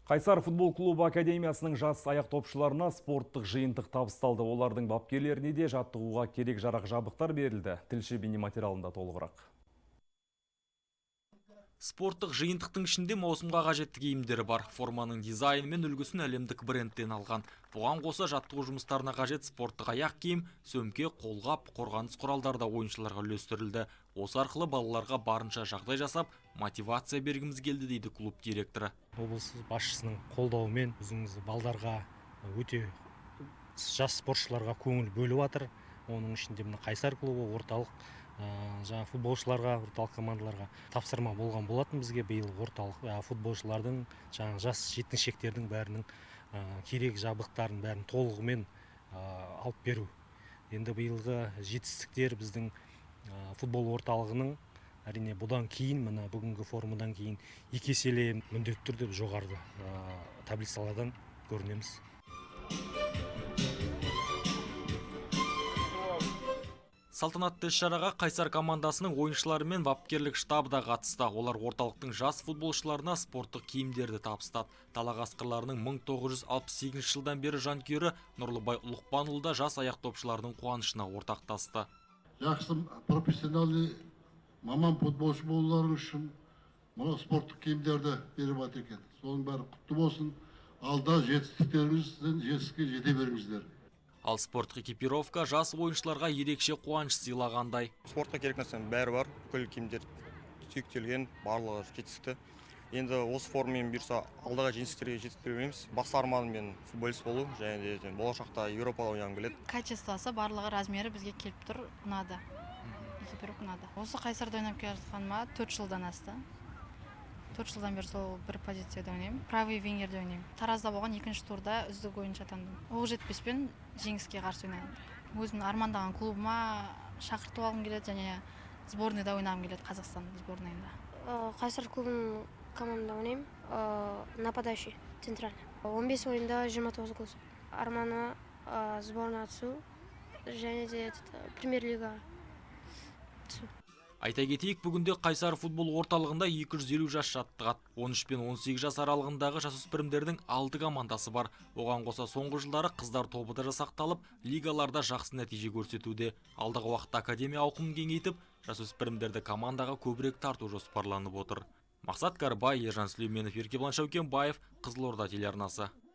Қайсар футбол клубы академиясының жас аяқтопшыларына спорттық жиынтық табысталды. Олардың бапкерлеріне де жаттығуға керек жарақ жабдықтар берілді. Тілші бейнематериалында толығырақ. Спорттық жиынтықтың ішінде маусымға қажетті киімдері бар. Форманың дизайны мен үлгісін әлемдік брендтен алған. Бұған қоса жаттығу жұмыстарына қажет спорттық аяқ киім, сөмке, қолғап, қорғаныс құралдары да ойыншыларға үлестірілді. Осы арқылы балаларға барынша жағдай жасап, мотивация бергіміз келді, дейді клуб директоры. Облыс басшысының қолдауымен өзіңіз балдарға, өте жас спортшыларға көңіл бөліп жатыр. Оның ішінде мына Қайсар клубы, орталық жаңа футболшыларға, орталық командаларға тапсырма болған болатын бізге биыл орталық футболшылардың, жаңа жас жеткіншектердің бәрінің керек жабдықтарын бәрін толығымен алып беру. Енді биылғы жетістіктер біздің футбол орталығының, әрине, бұдан кейін, мына бүгінгі формадан кейін екі еселе міндетті түрде жоғарғы таблицалардан көрінеміз. Салтанатты іс-шараға Қайсар командасының ойыншылары мен бапкерлік штабы да қатысты. Олар орталықтың жас футболшыларына спорттық киімдерді табыстады. Дала қасқырларының 1968 жылдан бері жанкүйері Нұрлыбай Ұлықпанұлы да жас аяқтопшылардың қуанышына ортақтасты. Жақсы профессионалды маман футболшы болулары үшін мына спорттық киімдерді беріп жатыр екен. Соның бәрі құтты болсын. Алда жетістіктеріңізден жетістікке жете беріңіздер. Ал спорттық экипировка жас ойыншыларға ерекше қуаныш сыйлағандай. Спортқа керек нәрсенің бәрі бар, бүкіл киімдер сүйіктелген, барлығы жетістікті. Енді осы формамен бұйырса алдағы жетістіктерге жетіп береміз. Басты арманым мен футболист болу, және де болашақта Еуропада ойнағым келеді. Качествосы, барлығы размері бізге келіп тұр, ұнады. Экипировка ұнады. Осы Қайсарда ойнап келе жатқаныма 4 жылдан асты. 4 жылдан бері сол бір позицияда ойнаймын. Правый вингерде ойнаймын. Таразда болған екінші турда үздік ойыншы атандым. Оқжетпеспен жеңіске қарсы ойнадым. Өзімнің армандаған клубыма шақыртып алғым келеді және сборныйда ойнағым келеді, Қазақстан сборныйында. Қайсар клубының командада ойнаймын. Нападающий, центральный. 15 ойында 29 гол. Арманыма сборныйға түсу және де премьер-лигаға түсу. Айта кетейік, бүгінде Қайсар футбол орталығында 250 жас жаттығады. 13 пен 18 жас аралығындағы жасөспірімдердің 6 командасы бар. Оған қоса соңғы жылдары қыздар тобы да жасақталып, лигаларда жақсы нәтиже көрсетуде. Алдағы уақытта академия ауқымын кеңейтіп, жасөспірімдерді командаға көбірек тарту жоспарланып отыр. Мақсат Карбай, Ержан Сүлейменов, Еркебұлан Шәукенбаев, Қызылорда телеарнасы.